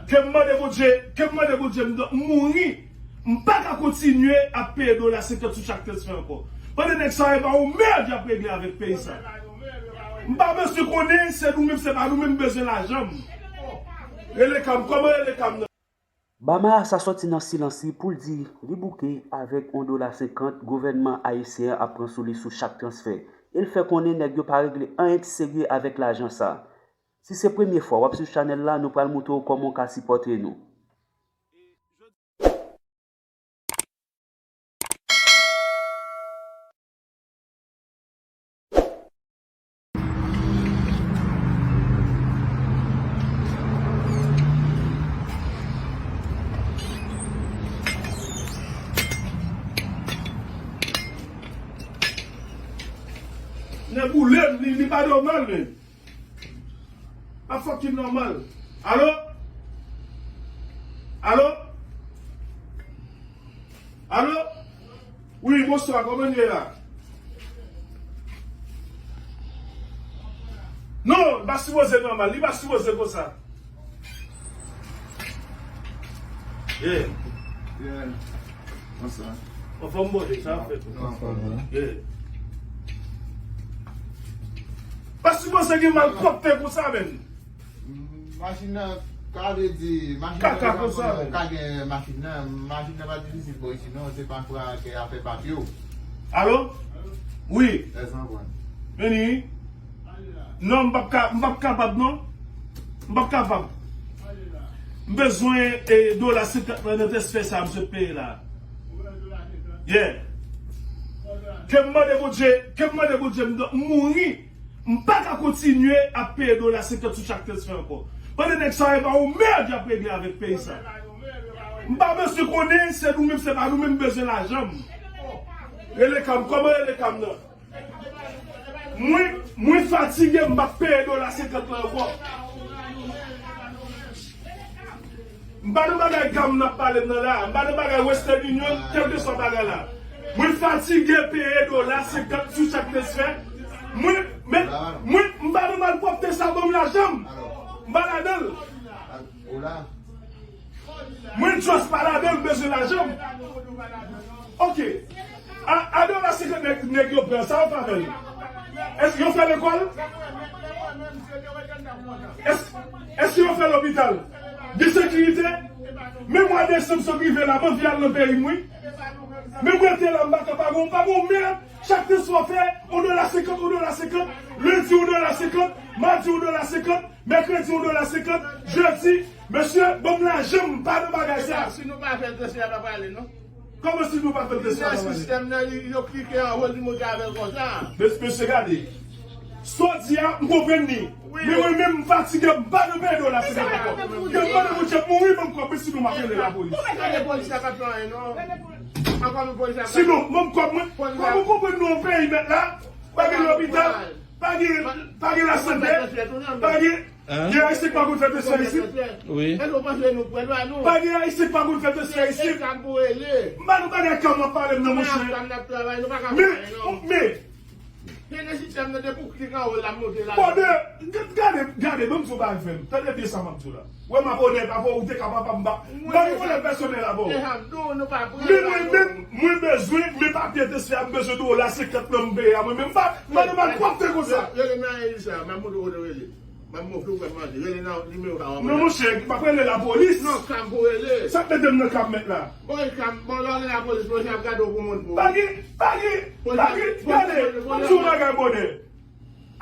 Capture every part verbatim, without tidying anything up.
Ke m mande Bondye, ke m mande Bondye, m mouri, m pa ka kontinye ap peye dola senkant sou chak transfè ankò. Pandan nèg sa yo, e pa yon mèd y ap regle avèk peyi sa. M pa bezwen konnen se nou menm, se pa nou menm, m bezwen lajan m. Rele Kam, kòman rele Kam nan? Bama sa sòti nan silans li pou l di li bouke avèk yon dola senkant gouvènman ayisyen an ap pran sou li sou chak transfè. E l fè konnen nèg yo pa regle anyen ki serye avèk lajan sa. Si se premye fwa w ap swiv chanèl la, nou pral moutre w kòman w ka sipòte nou. Nèboulem, li, li pa nòmal, men. Pa fucking nòmal. Alo? Alo? Alo? Wi, bonswa, kòman nou ye la? Non, li pa sipoze nòmal, li pa sipoze konsa. Yeah. Yeah. Bonswa. Anfòm, bòde, sa ap fèt? Anfòm, wi. Yeah. Pa sipoze gen malpwòpte konsa, menm. Mm, machin nan, ka vle di, machin nan, kaka konsa, menm. Ka gen machin nan, machin nan pa difisil bò isi, non, se pa fwa ke afè papye w. Alo? Wi. Lè san pran. Vini. Non, m p ap ka, m p ap kapab, non. M p ap kapab. M bezwen, eh, dola senkant lan nan transfè sa, m sot peye la. Yeah. Ke m mande Bondye, ke m mande Bondye, m mouri, m pa ka kontinye ap peye dola senkant sou chak transfè ankò. Pandan nèg sa yo, e pa yon mèd y ap regle avèk peyi sa. M pa bezwen konnen se nou menm, se pa nou menm, m bezwen lajan m. Rele Kam, kòman rele Kam nan? Mwen, mwen fatige, m p ap peye dola senkant lan ankò. M pa nan bagay Kam n ap pale m nan la. M pa nan bagay Western Union, kèlkeswa bagay la. Mwen fatige peye dola senkant sou chak transfè. Mwen, men, mwen, m pa nan malpwòpte sa, ban m lajan m. M pa ladan l. Mwen just pa ladan l, m bezwen lajan m. Ok. A, a dola senkant nèg, nèg yo pran, sa yo fè avè l? Èske yo fè lekòl? Èske, èske yo fè lopital? Gen sekirite? Men mwa desanm sot rive la, m anvi al nan peyi m, wi. Men mwen te la, m pa ka pa gon, pa gon mèd. Chak transfè w fè, yon dola senkant, yon dola senkant. Lendi, yon dola senkant. Madi, yon dola senkant. Mèkredi, yon dola senkant. Jedi, mesye, ban m lajan m, m pa nan bagay sa. Si nou pa fè l, transfè a pa prale, non. Kòman si nou pa fè l, transfè a pa prale? Nan sistèm nan, li, yo klike anwo, li monte avè l konsa. Mes-, mesye, gade. Sa w di a, m konprann li. Wi. Men mwen menm, m fatige, m pa nan peye dola senkant ankò. Ke m mande Bondye mouri, ban m kòb mwen, sinon m ap rele lapolis. Rele polis la, pa fè anyen, non. Ankò men polis la pa. Sinon, ban m kòb mwen. Kòman w konprann nou yon peyi mèt la? Pa gen lopital, pa gen, pa gen lasante, pa gen. Gen Ayisyen ki pa konn fè transfè isit? Wi. Èske w panse nou pran dwa nou? Pa gen Ayisyen ki pa konn fè transfè isit? M pa nan bagay Kam w ap pale m nan, monchè. Men, men, bòde, gade, gade, ban m di w bagay, frè m. Tande byen sa m ap di w la. Wè m ap onèt avè w, ou te ka pa, pa, m pa, m pa gen pwoblèm pèsonèl avè w. Men mwen menm, mwen bezwen, men papye transfè a, m bezwen dola senkant nan m peye a, mwen menm, m pa, m pa nan malpwòpte konsa. Rele nan Elisa, m ap montre w kote w rele. M ap montre w kòman rele nan nimewo sa w ap rele. Non, monchè, m ap rele lapolis. Non, Kam pou rele. Sa k mete m nan Kam mèt la? Bon, e Kam, bon, lè w rele lapolis, polis ap gade w pou moun pou. Pa gen, pa gen, pa gen, gade, m di w bagay, bòde.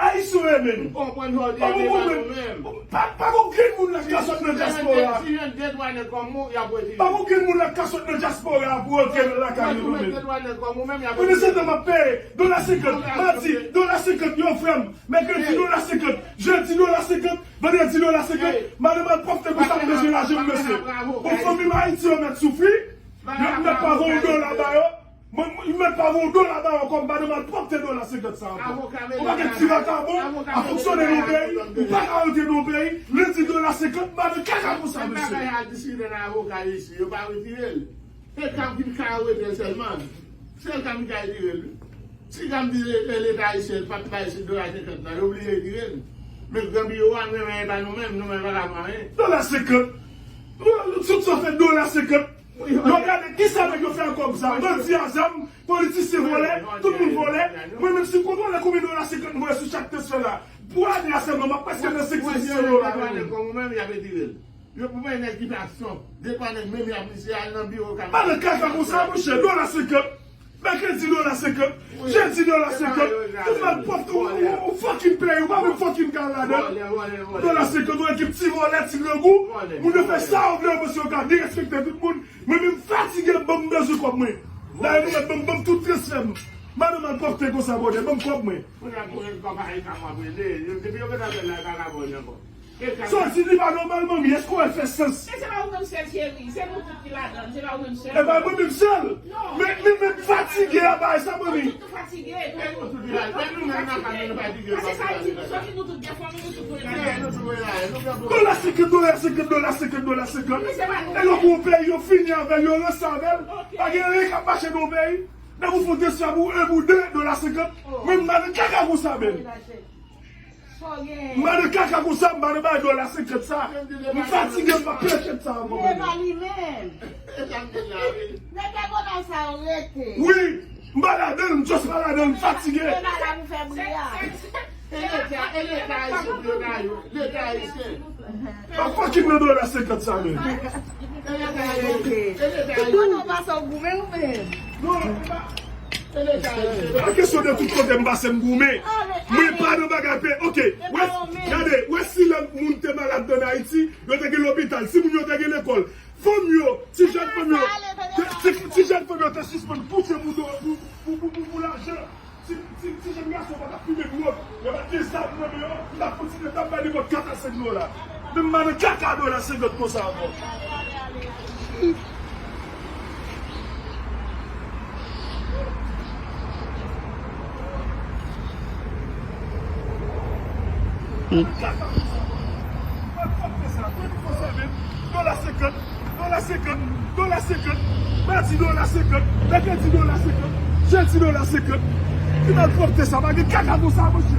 Ayisyen w ye menm. M konprann sa w di a, men pa nou menm. Pa, pa gen okenn moun la k ka sot nan dyaspora. Si jwenn de twa nèg kòm ou, y ap retire. Pa gen okenn moun la k ka sot nan dyaspora pou rantre nan lakay yo menm. Pandan se tan m ap peye dola senkant, madi, dola senkant, yon frè m, mèkredi, dola senkant, jedi, dola senkant, vandredi, dola senkant, madanm al pwòpte pou sa m bezwen lajan m, mesye. Bon, fanmi m Ayiti yo mèt soufri, yo mèt pa voye yon dola ba yo. Mwen, mwen, mwen pa voye yon dola ba yo kòm madanm al pwòpte dola senkant sa ankò. Ou pa gen ti vakabon, a fonksyone nan peyi, ou pa ka rantre nan peyi, lendi dola senkant, madanm kaka konsa, mesye. Bagay a disire nan avoka isi, yo pa retire l. Se Kam ki ka retire l sèlman. Se Kam ki ka retire l, wi. Si Kam di le-, le-, Leta ayisyen pa t bay dola senkant la, yo oblije retire l. Men gran biwo a, nou menm, e pa nou menm, nou menm pa ka fè anyen. Dola senkant. Tout sa fè dola senkant. Yo gade kisa nèg yo fè ak kòb sa. Bandi a zam, politisyen vòlè, tout moun vòlè. Mwen menm si m kontrole konbyen dola senkant m voye sou chak transfè la. Pou ane a sèlman, m ap prèske nan senk san dola. Yo pou bay nèg ki pa son. De twa nèg menm y ap misye al nan biwo ka. Pa nan kaka konsa, monchè, dola senkant. Mèkredi dola senkant, jedi dola senkant. Ou malpwòpte, ou, ou, ou fucking peyi, ou pa menm fucking ka ladan. Dola senkant, ou ekip ti vòlè, ti grangou. Moun yo fè sa yo vle, yo panse yo ka derespekte tout moun. Mwen menm fatige, ban m bezwen kòb mwen. Dayè nou mèt ban m, ban m tout transfè m. Madan malpwòpte konsa, bòdè, ban m kòb mwen. Kounye a pou rele kòb a e ka m ap rele. Yo, depi yo gentan fè l la, e pa ka bon ankò. Sòti li pa nòmal, manmi, èske w wè l fè sans? Men se pa ou menm sèl, cheri, se nou tout ki ladan, se pa ou menm sèl. E pa mwen menm sèl. Non. Men, men, men fatige a bay sa, manmi. Nou tout fatige. E nou tout la, men nou menm nan fanmi nou fatige. Paske sa vle di nou sòti, nou tout gen fanmi, nou tout vle ladan. Dola senkant, dola senkant, dola senkant, dola senkant. E lòt yon peyi, yo fini avè l, yo ranse avè l. Pa gen anyen k ap mache nan yon peyi. Nan yon fon de swa pou en pou de dola senkant. Mwen m pa nan kaka konsa menm. M pa nan kaka konsa, m pa nan bay dola senkant sa. M fatige, m pa peye tèt sa ankò. Wi, m pa ladan l, m just pa ladan l, m fatige. E Leta, e Leta ayisyen pou yo ta yo, Leta ayisyen. Pa fucking nan dola senkant sa menm. E Leta ayisyen, e Leta ayisyen. Kote w pase w goumen ou menm? Non, non, e pa, e Leta ayisyen. Pa kesyon de tout kote m pase m goumen. Mwen pa nan bagay pe, ok. Wè, gade, wè si lè moun te malad ann Ayiti, yo te gen lopital, si moun yo te gen lekòl. Fanm yo, ti jèn fanm yo, ti, ti, ti jèn fanm yo te sispann kouche pou, pou, pou, pou, pou, pou lajan. Ti, ti, ti jèn gason pa t ap fimen dwòg. Yo pa t gen zam nan men yo. Yo t ap kontinye t ap bay nenpòt kat a senk dola. Men m pa nan kaka dola senkant konsa ankò. Dola senkant, dola senkant, dola senkant, madi dola senkant, mèkredi dola senkant, jedi dola senkant. Ki malpwòpte sa, pa gen kaka konsa, monchè.